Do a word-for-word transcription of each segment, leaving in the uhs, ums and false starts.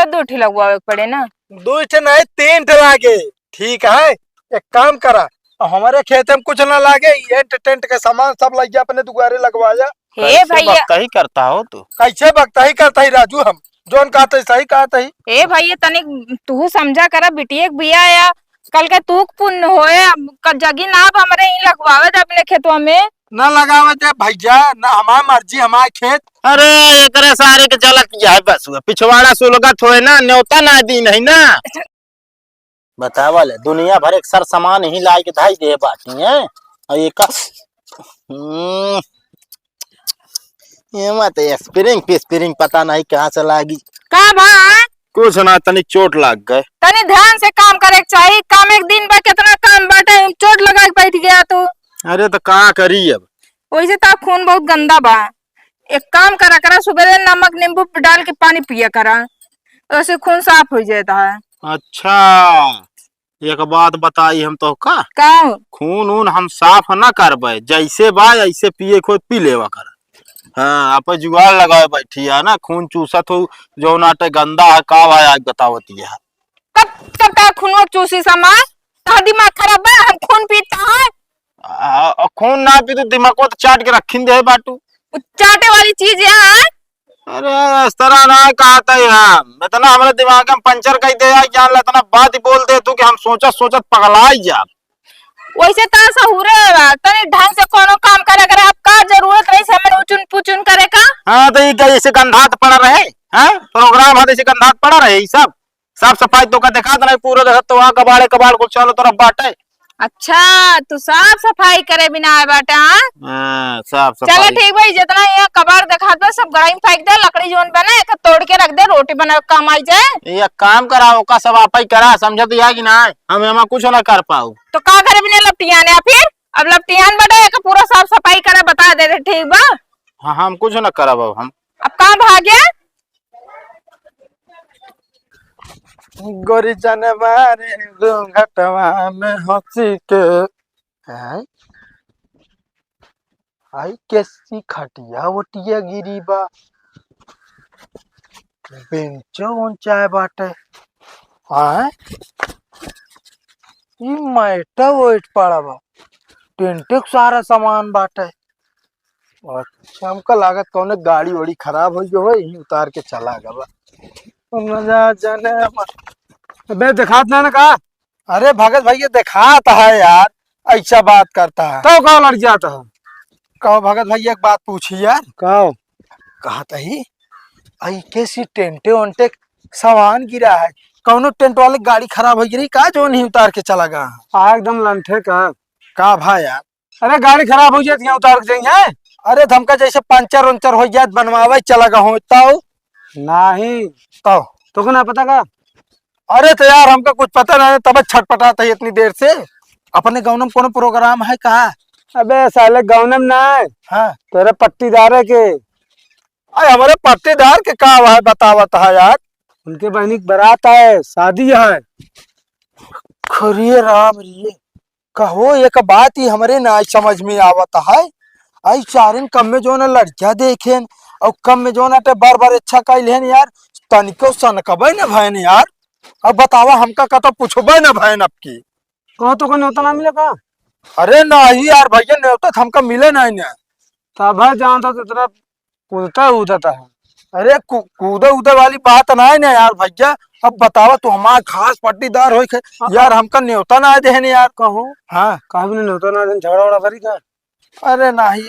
तो दो ठे लगवावे के पड़े ना। दो ठे नहीं, तीन ठे लागे। ठीक है, एक काम करा, अब हमरे खेते में कुछ ना लागे, ये टेंट के सामान सब लइके अपने दुआरे लगवाया। हे कैसे भैया। बकताही करता हो तू? कैसे बकताही करता ही राजू, हम जौन कहत ही सही कहत ही। ए भैया, तनिक तू समझा करा, बिटिया के बियाह या कल के तू के पुण्य होए, अब क-, जगी ना अब हमरे ही लगवावे दे अपने खेतवा में। ना लगावे दे भैया, ना हमार मर्जी, हमार खेत। अरे, एकरे सारे के जलक यह बस हुआ, पिछवाड़ा सुलगत होए ना, न्योता ना दी नहीं ना। बतावा ले, दुनिया भर एक सर सामान ही लाइ के धाई दे बाटी हैं। और ये का, हम्म, ये मत स्प्रिंग पे स्प्रिंग पता नहीं कहाँ से लागी। का भा? कुछ ना, तनी चोट लाग गए। तनी ध्यान से काम करे के चाही। काम एक दिन बा, कितना काम बाटे, चोट लगा के बैठ गया तू। अरे तो का करी अब? वैसे तो खून बहुत गंदा बा। एक काम करा करा, सुबह नमक नींबू डाल के पानी पिया करा, वैसे खून साफ हो जाता है। अच्छा, एक बात बताई हम तो का? का? खून ऊन हम साफ ना करबे, जैसे बा ऐसे पिए खोद पी लेवा कर। हाँ, आप जुगाड़ लगाए बैठी है ना, खून चूसत हो, जौन आटे गंदा है, का भाई आज बतावत है। कब, कब तक खून चूसी समा? तोहर दिमाग खराब बा, हम खून पीता है? आ, आ, खून ना पी तू, दिमाग को तो चाट के रखिन दे बाटू। वो चाटे वाली चीज यहाँ है? अरे, इस तरह ना कहत ही हम। इतना हमरे दिमाग में पंचर कइ दे, जान ला, इतना बात ही बोल दे तू कि हम सोचत सोचत पगलाई जा। वैसे तो सहुरे बा, तनी ढंग से कोनो काम करे, अगर आपका जरूरत रही से हमें उचुन पुचुन करे का। हाँ, तो ये जैसे गंधात पड़ा रहे, हाँ, प्रोग्राम है, जैसे गंधात पड़ा रहे, ये सब साफ सफाई तो का देखा देना, पूरा देखत तो वहाँ कबाड़े कबाड़ को चारों तरफ बाटे। अच्छा, तू साफ सफाई करे बिना आए बाटे, हाँ? हाँ, साफ चला सफाई। ठीक भाई, जितना यहाँ कबाड़ देखात बा, सब गड़ाई में फेंक दे, लकड़ी जोन बना, एक तोड़ के रख दे, रोटी बनावे काम आई जाए। ये काम करा, ओका सब आपई करा, समझत या कि ना? हम एमा कुछ ना कर पाऊ। तो का करे बिना लपटियाने आ फिर? अब लपटियान बाटे, एक पूरा साफ सफाई करे, बता दे दे, ठीक बा? हाँ, हम कुछ ना करब अब हम। अब का भागे? गोरी जनवा रे घूंघटवा में हंसी के। आय? आई कैसी खटिया वटिया गिरी बा, बेंचो उंचाए बाटे। आय? ई मैट वैट पड़ा बा, टेंटे के सारा सामान बाटे। अच्छा, हमका लागत कौनो गाड़ी वाड़ी खराब होइ गयो हो, यहीं उतार के चला गवा। मजा जाने हम। अबे, देखात ना, ना का? अरे भगत भैया, देखात है यार, ऐसा बात करता है। तो का लड़ जाता है? कहो भगत भैया, एक बात पूछी यार। कहो। कहत ही, आई कैसी टेंटे ओंटे सामान गिरा है, कौनो टेंट वाले गाड़ी खराब हो गई का, जो नहीं उतार के चला गया? आ, एकदम लंठे का। का भा यार? अरे, गाड़ी खराब हो जाती है, उतार के जाएंगे। अरे, तो हमका जैसे पंचर उंचर हो जात, बनवावे चला गए हो, तौ? नहीं। तौ? तो ना पता का? अरे, तो यार, हमका कुछ पता नहीं, तब छटपटाता है इतनी देर से। अपने गाँव में कोनो प्रोग्राम है का? अबे, साले गाँव में ना है। हाँ। तेरे पट्टीदारे के। अरे, हमारे पट्टीदार के का है, बतावत है यार। उनके बहनी की बारात है, शादी है। खरिये राम रे। कहो, एक बात ही हमरे ना समझ में आवत है। आई चारिन कम में जो ना लड़किया देखेन, और कम में जो ना ते बार बार अच्छा कइल हेन यार, तनिको सनकबे न भयन यार। अब बतावा, हमका कतो पूछबे न भयन अब की। कहो तो कोई न्योता ना मिला का? अरे नहीं यार भैया, न्योता तो हमका मिले नहीं ना। तब है जान तो इतना कूदता उदता है। अरे कू-, कूदे उदे वाली बात ना है ना यार भैया। अब बतावा, तू हमार खास पट्टीदार होई के, हाँ। यार हमका न्योता ना देहन यार। कहो। हाँ। काहे भी न्योता ना देहन, झगड़ा उगड़ा करी का? अरे नहीं,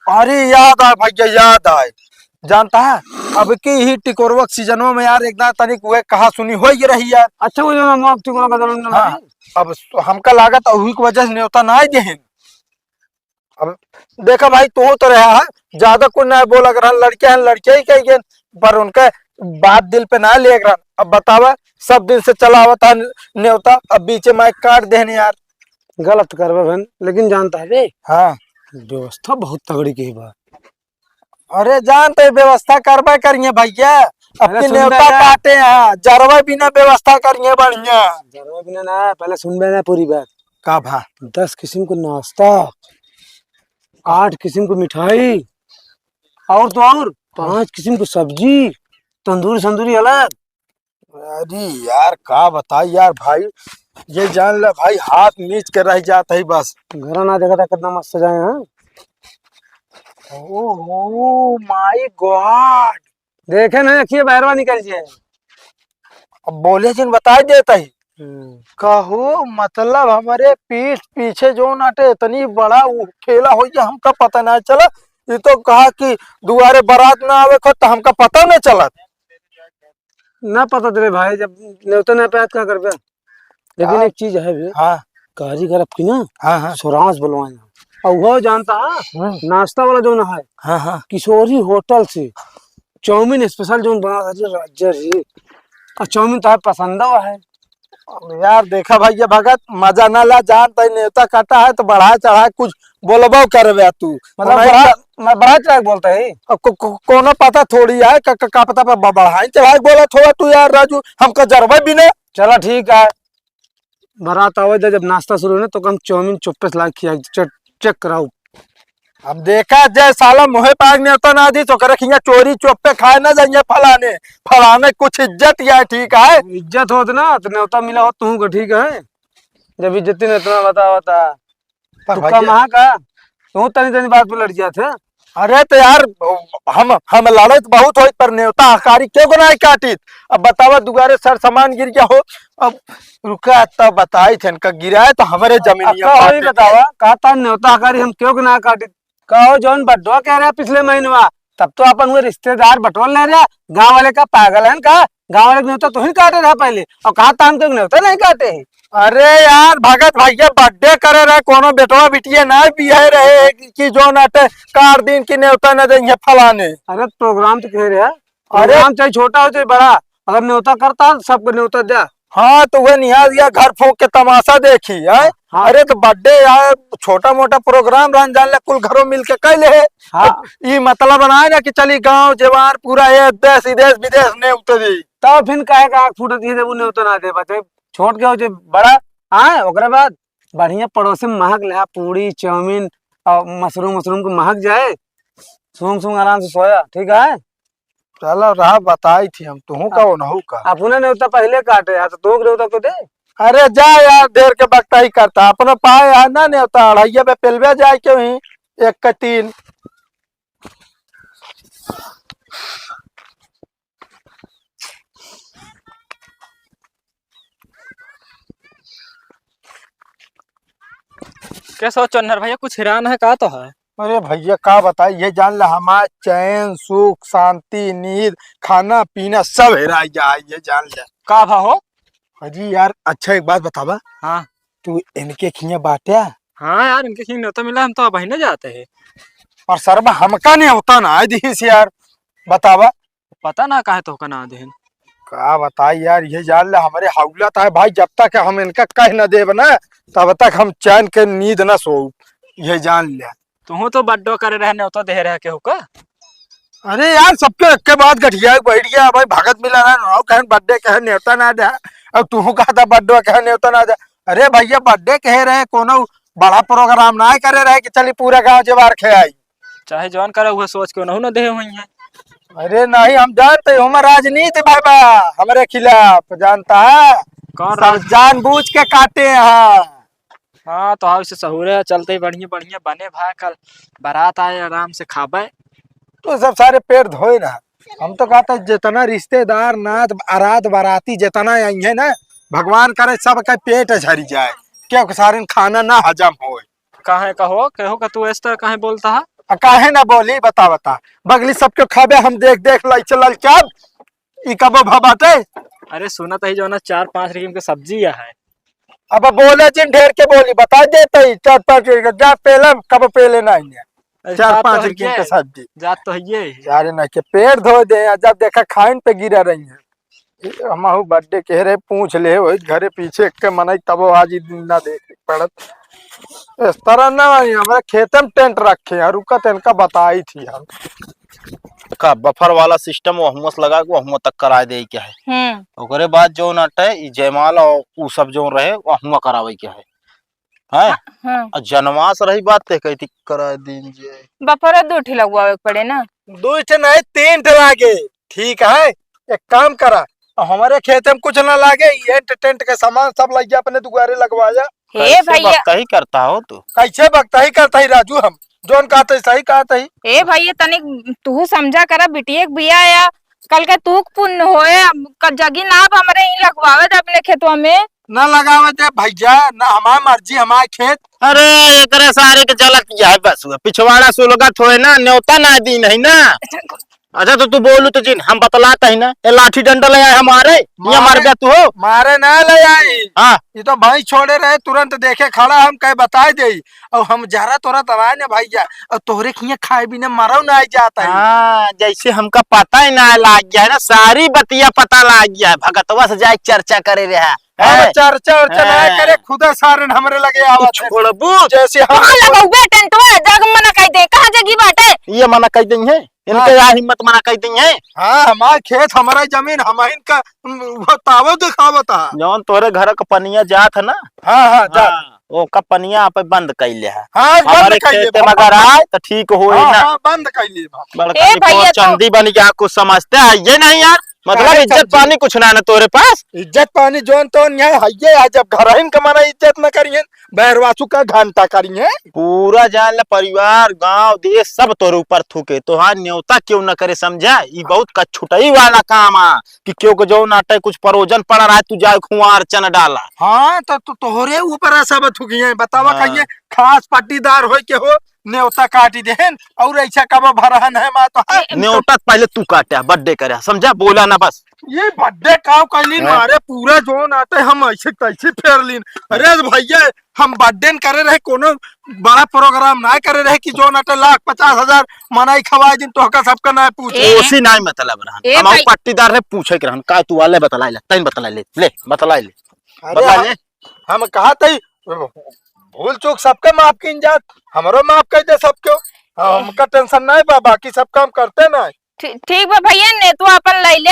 अरे याद आए भैया, याद आए। जानता है, अब की ही टिकोरवा के सीजनवा में यार एक दांव तनिक उहे कहा सुनी होई रही यार। अच्छा, वो जो ना माफ टिकोरा का जन्म हाँ, नहीं? अब हमका लागत उही के वजह से न्योता ना देहन। अब देखा भाई, तू तो रहा है, ज्यादा कुछ ना बोला कर, लड़के हैं, लड़के ही कह गए, पर उनका बात दिल पे ना ले कर। अब बतावा, सब दिन से चला आवत है न्योता, अब बीचे में काट देहन यार। गलत करबे बहन, लेकिन जानता है बे, हाँ। व्यवस्था बहुत तगड़ी की बा। अरे जानते, व्यवस्था करबे करिए भैया, अब अरे की सुन न्योता बे ना। काटे हैं, जरवा बिना व्यवस्था करिए बढ़िया। जरवा बिना ना, पहले सुन बे ना पूरी बात। का भा? दस किस्म को नाश्ता, आठ किस्म को मिठाई, और तो और पाँच किस्म को सब्जी, तंदूरी संदूरी अलग। अरे यार, का बताई यार भाई, ये जान ले भाई, हाथ मीच के रह जात है बस। घर ना देखा था कितना मस्त सजाए हैं। ओहो, my God। देखे ना, अखिए बहरवा निकल जाए। अब बोले जिन बताई देता ही। हम्म। कहो, मतलब हमरे पीठ पीछे जो नाटे इतनी बड़ा उ खेला हो गया, हमका पता ना चला। ये तो कहा कि दुआरे बारात ना आवे को, तो हमका पता ना चलत। ना पता चले भाई, जब नेवता ना पायत का करबे? लेकिन का? एक चीज है बे, हाँ। कारीगर अब की ना, हाँ, हाँ। सुरांस बुलवाए ना। और वो जानता है, हम्म। नाश्ता वाला जो ना है, हाँ, हाँ। किशोरी होटल से चाउमीन स्पेशल जोन बना, अरे राजा रे, और चाउमीन तो है पसंद हुआ है। अब यार देखा भैया भगत, मजा ना ला, जान तई नेवता काटा है तो बढ़ा चढ़ा कुछ बोलबो करबे तू। मतलब ओनाही बढ़ा, का मैं बढ़ा चढ़ा के बोलता है। अब को, को, कोनो पता थोड़ी है, का, का, का पता ब-, बढ़ाई चढ़ा के बोलत हो तू यार राजू, हमका जरबे भी ना। चला ठीक है, बारात आवे दे, जब नाश्ता शुरू होने तो हम चाउमीन चुप्पे से ला के खिया, चेक, चेक कराओ। अब देखा जे साला मुहे पाग नेवता ना दी तो करे खिया चोरी चुप्पे खाए ना जाइए फलाने, फलाने कुछ इज्जत या ठीक है। इज्जत होत ना तो नेवता मिला हो तू का ठीक है, जब इज्जत ही नहीं इतना बता बता। पर तू भैया कम हाँ का? तू तनी तनी बात पे लड़ जात है। अरे तो यार, हम, हम लड़त बहुत होइत पर नेवता हकारी केहू के नाहीं काटित। अब बतावा दुआरे सर सामान गिर गया हो। अब रुका तब बताई थे इनका गिराए तो हमरे जमीनिया का होई काटे। बतावा, का तार नेवता हकारी हम केहू के ना काटित? का हो जौन बड्डवा कह रहा पिछले महीनवा, तब तो अपन वो रिश्तेदार बटोर ले रहा, गाँव वाले का पागल है का? गाँव वाले के नेवता तुहिन काटे रहा पहले, और कहा तान के नेवता नहीं काटे है। अरे यार, भगत भैया बर्थडे करे रहे, कोनो बेटवा बिटिया ना बियाहे रहे कि जो नाटे कार दिन की नेवता न देंगे फलाने। अरे प्रोग्राम तो कह रहे हैं, अरे प्रोग्राम चाहे छोटा हो चाहे बड़ा, अगर नेवता करता है तो सबको नेवता द्या। हाँ, तो वह निहार या घर फूंक के तमाशा देखी है। हाँ। अरे तो बर्थडे यार, छोटा मोटा प्रोग्राम रहन जान ले, कुल घरों मिल के कैले है। हाँ। तो ई मतलब बनाए ना कि चली गांव जवार पूरा ये देश विदेश विदेश नेवता दी। तब फिर काहे का आँख फूटत है जब उ नेवता ना दे पाते? छोट के हो जे बड़ा, हाँ, ओकरे बाद बढ़िया पड़ोसी में महक ले, पूड़ी, चाउमीन और मशरूम, मशरूम को महक जाए, सूंघ सूंघ आराम से सोया, ठीक है? चलो रहा, बताई थी हम, तुहू का आ, ओनहू का। अपने नेवता पहले काटे, आ तो तोक नेवता को दे। अरे जा यार, देर के बकता ही करता, अपना पाए है ना नेवता, अढ़ैया पे पेलवे जाए क्यों ही, एक का तीन। कैसे हो चन्नर भैया, कुछ हैरान है का तो है? अरे भैया का बताई, ये जान ले हमार चैन, सुख, शांति, नींद, खाना, पीना सब हेराई जा है, ये जान ले। का भा हो? अजी यार, अच्छा एक बात बतावा। हाँ। तू इनके खिया बाट्या? हाँ यार, इनके खिया नेवता मिला, हम तो अबहिने जाते हैं। और सरबा हमका नेवता ना है दिहिस यार, बतावा। पता ना काहे तोहका ना देहन। का बताई यार, ये जान ले हमरे हौलत है भाई, जब तक हम इनका कह न देब ना, तब तक हम चैन के नींद न सोऊ, ये जान ले। तुहू तो बड्डो करे रहे, नेवता देहे रहे केहू का। अरे यार, सबके एक के बाद गठिया के बैठ गया भाई, भगत मिला रहा ना, कहन बड्डे कहे नेवता ना दे, अब तुहू कहता बड्डो कहे नेवता ना दे। अरे भैया, बड्डे कहे रहे, कोनो बड़ा प्रोग्राम ना करे रहे कि चली पूरा गांव जवार खे आई। चाहे जौन करे, उहे सोच के उनहु न देहे हुई हैं। अरे नहीं, हम जानते हैं, हमार राजनीति भाई बा हमरे खिलाफ, जानता है? कौन सब राज- जानबूझ के काटे हैं। हाँ, तो हाँ, उसे सहूरे है, चलते ही बढ़िया बढ़िया बने भा, कल बारात आए, आराम से खाबे। तो सब सारे पेट धोए ना। हम तो कहते हैं, जितना रिश्तेदार, नात, अरात, बाराती जितना आई है ना, भगवान करे सबका पेट झरी जाए, क्योंकि सारे खाना ना हजम होए। काहे कहो, केहू का तू इस तरह काहे बोलता है? आ, काहे ना बोली, बता, बता। बगली सबके खाबे, हम देख, देख, ललचाब, ई कबो भा बाटे? अरे सुनत ही जो ना, चार पाँच रकम के सब्जी या है। अब बोले जिन ढेर के बोली, बता देते ही, चार पाँच रकम के, जा पेला, कबो पेले नहीं है। अरे चार जात तो पाँच है रकम ये, के सब्जी। जात तो है ये। यार ना के पेट धो दे, आ जब देखा खाइन पे गिरा रही है। हमहू बर्थडे कह रहे, पूछ ले, वही घरे पीछे के मनई, तबो आज ई दिन ना देख पड़त। इस तरह ना भाई, हमारे खेते में टेंट रखे हैं, रुका तो इनका बताई थी हम। का बफर वाला सिस्टम वो हुआ से लगा के वो हुआ तक कराए दे के है। हम्म। ओकरे बाद जो नाटे ई जयमाल और उ सब जो रहे वो हुआ करावे के है। हैं? हाँ, हाँ। और जनवास रही बात ते कहती कराए दीन जे। बफर दो ठे लगवावे के पड़े ना। दो ठे नहीं, तीन ठे लागे। ठीक है, एक काम करा, और हमरे खेते में कुछ ना लागे, ये टेंट, टेंट के सामान सब लइके अपने दुआरे लगवाया। हे कैसे भइया। बकतही करता हो तू? कैसे बकतही करता ही राजू, हम जौन कहत ही सही कहत ही। हे भइया, तनिक तू समझा करा, बिटिया के बियाह या, कल के तू के पुण्य होए, अब क-, जगी ना अब हमरे ही लगवावे दे अपने खेतवा में। ना लगावे दे भइया, ना हमार मर्जी, हमार खेत। अरे, एकरे सारे के जलत यह है बस, हुआ पिछवाड़ा सुलगत होए ना, न्योता ना दीन ही ना। अच्छा, तो तू बोलू तो जिन, हम बतलात ही ना, ये लाठी डंडा ले आए हमारे, ये मारे, मर गया तू हो। मारे ना ले आई। हाँ। ये तो भाई छोड़े रहे, तुरंत देखे खड़ा, हम कहे बताए दे। और हम जरा तोरा तबाय ना भइया, और तोहरे खिया खाए बिना मरौ ना जात है। हाँ, जैसे हमका पता ही ना लाग गया है ना, सारी बतिया पता लाग गया है, भगतवा से जाए चर्चा करे रहा। अब हैं? चर्चा उर्चा ना हैं? करे, खुदा सारन हमरे लगे आवत है। छोड़बू? जैसे हम कहाँ लगौबे टेंटवा? जग मना कह दे, कहाँ जगी बाटे? ये मना कह देंगे, इनके हाँ। यहाँ हिम्मत मना कह देंगे। हाँ, हमार खेत, हमारा जमीन, हम इनका, उम, वो तावो दिखावत है। जौन तोहरे घर का पनिया जात है ना, हाँ, हाँ, जा। हाँ, ओका पनिया आप बंद कर ले है। हाँ, बंद हमारे कर ले, खेते में बंद। अगर आए तो ठीक होई हाँ, ना। हाँ, बंद कर ले, बा। बड़का ए जी भैया, तो चंदी बन गया, कुछ समझते हैं ये नहीं यार। मतलब काहे इज्जत समझी? पानी कुछ ना है ना तोरे पास। इज्जत पानी जौन तौन यहाँ है, ये है, जब घरहिन के मना इज्जत न करिहन, बहरवासु का घंटा करिहन। पूरा जान ले परिवार, गांव, देश सब तोरे ऊपर थूके। तोहार न्योता क्यों न करे, समझा? ई बहुत कछुटई वाला काम आ कि क्यों के जौन आटे कुछ परोजन पड़ा रहा, तू जाए खुआर चन डाला। हाँ, तो, तो तोहरे ऊपर सब थूकिहन। बतावा हाँ। कहिए खास पट्टीदार होई के हो, न्योता काटी देहन और ऐसा कब भरहन है मा तो है। ए, न्योता पहले तू काटे, birthday करे, समझा? बोला ना बस। ये birthday काव कैलीन हाँ। मारे पूरा जौन आटे हम ऐसे तैसे फेर लीन। अरे भैया, हम birthday न करे रहे, कोनो बड़ा program ना करे रहे कि जौन आटे लाख पचास हजार मनाई खवाए दिन तोहका सबका ना पूछे। ए, ओसी ना मतलब रहन। ए हम भाई। पट्टीदार है, पूछे के रहन, का तू वाले बतलाई ले, तैन बतलाई ले, ले, बतलाई ले। अरे बतलाई हम, ले। हम कहा तई, भूल चूक सबके माफ कीन जात, हमरो माफ कर दे सबके। हाँ, हमका tension नहीं बा, बाकी सब काम करते ना। ठी-, ठीक बा भैया, नेतवा अपन ले ले।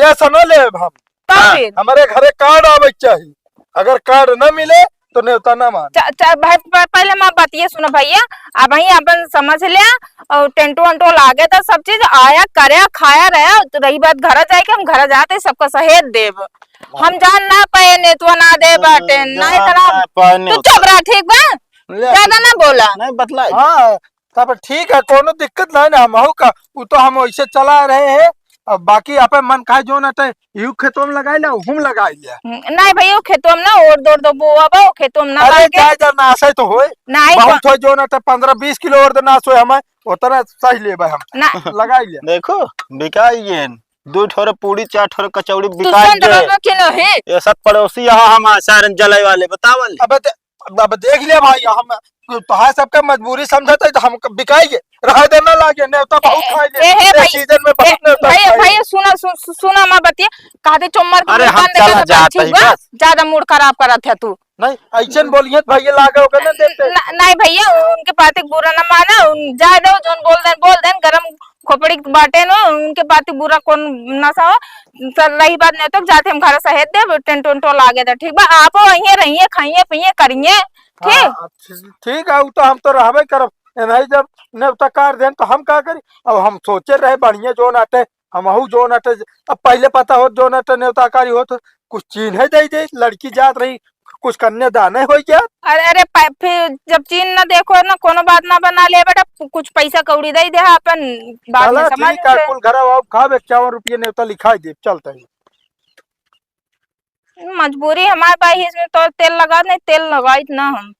ये सनो ले हम। तब हाँ। फिर? हमारे घरे card आवे के चाही, अगर card न मिले तो नेवता न माने। च-, च-, भाई, प-, पहले हमार बतिया सुनो भैया, अब ही अपन समझ ले और टेंटो वेंटो लागे तो सब चीज आया करे, खाया रहे। तो रही बात घर जाए के, हम घर जाते सबका सहेज देब। हम जान ना पाए, नेतवा ना दे बाटे, ना ना इतना। पाए तू नेवता। चुप रह, ठीक बा? ले ज्यादा ना बोला। नहीं बतलाई। हाँ, तब ठीक है, कोनो दिक्कत नहीं ना, हमहू का, उ तो हम वैसे चला रहे हैं। अब बाकी आपे मन कहे जौन अटे, इहू खेतों में लगाई ले, उहू में लगाई ले। हम्म, नहीं भैया, वो खेतों में ना, और दौड़ दो बोआ बा, वो खेतों में ना अरे बागे। चाहे जब नाशे तो होए, नहीं बहुत बा- होए जौन अटे, पन्द्रह बीस किलो और नाश होए, हमें उतना सही लेबे हम। ना। लगाई ले। देखो, बिकाई गेन, दो ठोरे पूड़ी, चार ठोरे कचौड़ी तू बिकाई सुन गे। रहा कि नहीं? ये सब पड़ोसी यहाँ हम सारन जलाई वाले, बतावल। अबे ते-, अब देख लिया भाई, हम तोहार सबका मजबूरी समझत है तो हम बिकाई गे, रहे दे ना लागे, नेवता बहुत ए, खाई ले। ए, हे ए भाई, सीजन में बहुत ए, नेवता भैया, खाई। भैया, सुना, सु-, सु-, सुना, मैं बतिया, कहा दे चुम्मर के अरे, मुंह हम बंद चला कर जात बैठी ही बा। बस। ज्यादा मूड खराब करत है तू। नहीं, ऐसे न बोलिए तो भैया लागे होके ना देते। न-, नहीं भैया, उनके बात के बुरा ना माना, उन, जाए दो, जोन बोल देन, बोल देन, गरम खोपड़ी के बाटे न, उनके बात के बुरा कौन नशा हो। सर, रही बात नहीं तो जाते हम घर सहेज देब, टेंट उंट लागे दे, ठीक बा? आप वहीं रहिए, खाइए, पिए, करिए, ठीक? हाँ, ठीक है, उ तो हम तो रहबे करब। ए नहीं, जब नेवता काट देन तो हम का करी? अब हम सोचे रहे बढ़िया जोन आटे, हमहू जोन आटे, अब पहले पता होत जोन आटे नेवता कारी होत, कुछ चीन्हे दे दे, लड़की जात रही, कुछ कन्यादान हो गया। अरे, अरे, प-, फिर जब चीन्ह ना देखो ना, कोनो बात ना बना ले बेटा, कु-, कुछ पैसा कौड़ी दे दे, अपन बाद में चला, समझ ठीक है, ले। कुल घर आओ, खाब, इक्यावन रुपये नेवता लिखाई दे, चलते ही। मजबूरी हमारे पास, इसमें तो तेल लगा, नहीं तेल लगाइत ना हम।